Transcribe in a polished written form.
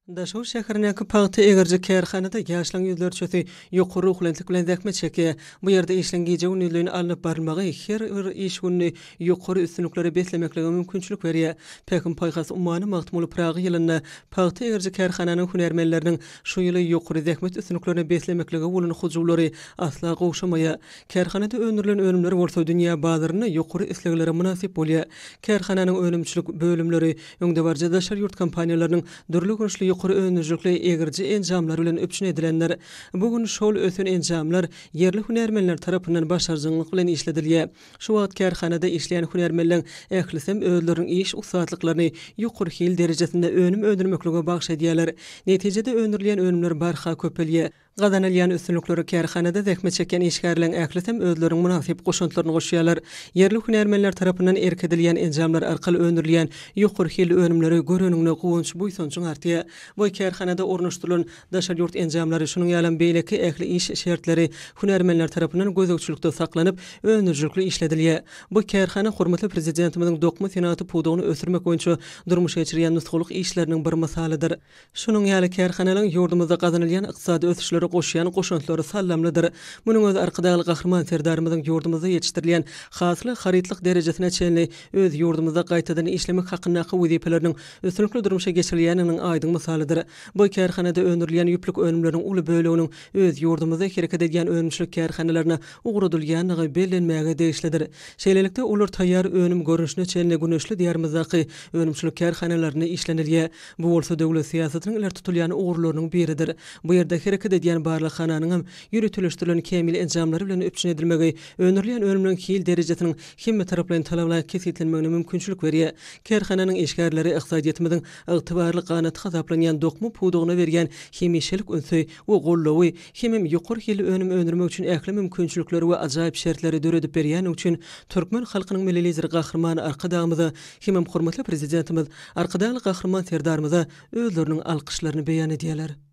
Daşoguz şäherindäki pagta egriji kärhanada ýaşlaryň ýüzlerçesi ýokary ruhubelentlik bilen zähmet çekýär. Bu ýerde işleň gije-gündizleýin alnyp barylmagy her bir iş gününi ýokary üstünliklere beslemeklige mümkinçilik berýär. Pähim-paýhas ummany Magtymguly Pyragy ýylynda pagta egriji kärhananyň hünärmenleriniň şu ýyly ýokary zähmet üstünliklerine beslemeklige bolan hyjuwlary asla gowşamaýar. Kärhanada öndürilen önümler bolsa dünýä bazarynda ýokary isleglere mynasyp bolýar. Kärhananyň önümçilik bölümleri öňdebaryjy daşary ýurt kompaniýalarynyň dürli görnüşli ýokary öndürijilikli egriji enjamlary bilen üpjün edilendir. Bu gün şol ösen enjamlar ýerli hünärmenler tarapyndan başarjaňlyk bilen işledilýär. Şu wagt kärhanada işleýän hünärmenleň ählisem özleriniň iş ussatlyklaryny ýokary hil derejesinde önüm öndürmeklige bagyş edýärler. Netijede öndürilýän önümler barha köpelýär. Gazanylýan üstünliklere kärhanada zähmet çekýän işgärleň ählisem özleriniň mynasyp goşantlaryny goşýarlar. Ýerli hünärmenler tarapyndan erk edilýän enjamlar arkaly öndürilýän ýokary hilli önümleri göreniňde guwanç-buýsanjyň artýar. Bu kärhanada ornaşdyrylan daşary ýurt enjamlary, şunuň ýalam beýleki ähli iş şertleri hünärmenler tarapyndan gözegçilikde saklanyp, öndürijilikli işledilýär. Bu kärhana hormatly Prezidentimiziň dokma senagaty pudagyny ösdürmek boýunça durmuşa geçirýän nusgalyk işleriniň bir mysalydyr. Şunuň ýaly kärhanalaryň ýurdumyzda gazanylýan ykdysady ösüşlere goşýan goşantlary sallamlydyr. Munuň özi Arkadagly Gahryman Serdarymyzyň ýurdumyzda ýetişdirilýän hasyly harytlyk derejesine çenli öz ýurdumyzda gaýtadan işlemek hakyndaky wezipeleriniň üstünlikli durmuşa geçirilýändiginiň aýdyň mysalydyr. Bu kärhanada öndürilýän ýüplük önümleriniň uly böleginiň öz ýurdumyzda hereket edýän önümçilik kärhanalaryna ugradylýandygy bellenmäge degişlidir. Şeýlelikde, olar taýýar önüm görnüşine çenli güneşli Diýarymyzdaky önümçilik kärhanalarynda işlenilýär. Bu bolsa döwlet syýasatynyň ileri tutulýan ugurlarynyň biridir. Bu ýerde hereket edýän barlaghananyňam ýöriteleşdirilen kämil enjamlary bilen üpjün edilmegi öndürilýän önümleriň hil derejesiniň hemmetaraplaýyn talabalaýyk kesgitlenmegine mümkinçilik berýär. Kärhananyň işgärleri ykdysadyýetimiziň ygtybarly ganaty hasaplanýan dokma pudagyna berýän hemişelik ünsi we goldawy hemem ýokary hilli önüm öndürmek üçin ähli mümkinçilikleri we ajaýyp şertleri döredip berýäni üçin türkmen halkynyň Milli Lideri Gahryman Arkadagymyza hemem hormatly Prezidentimiz Arkadagly Gahryman Serdarymyza özleriniň alkyşlaryny beýan edýärler.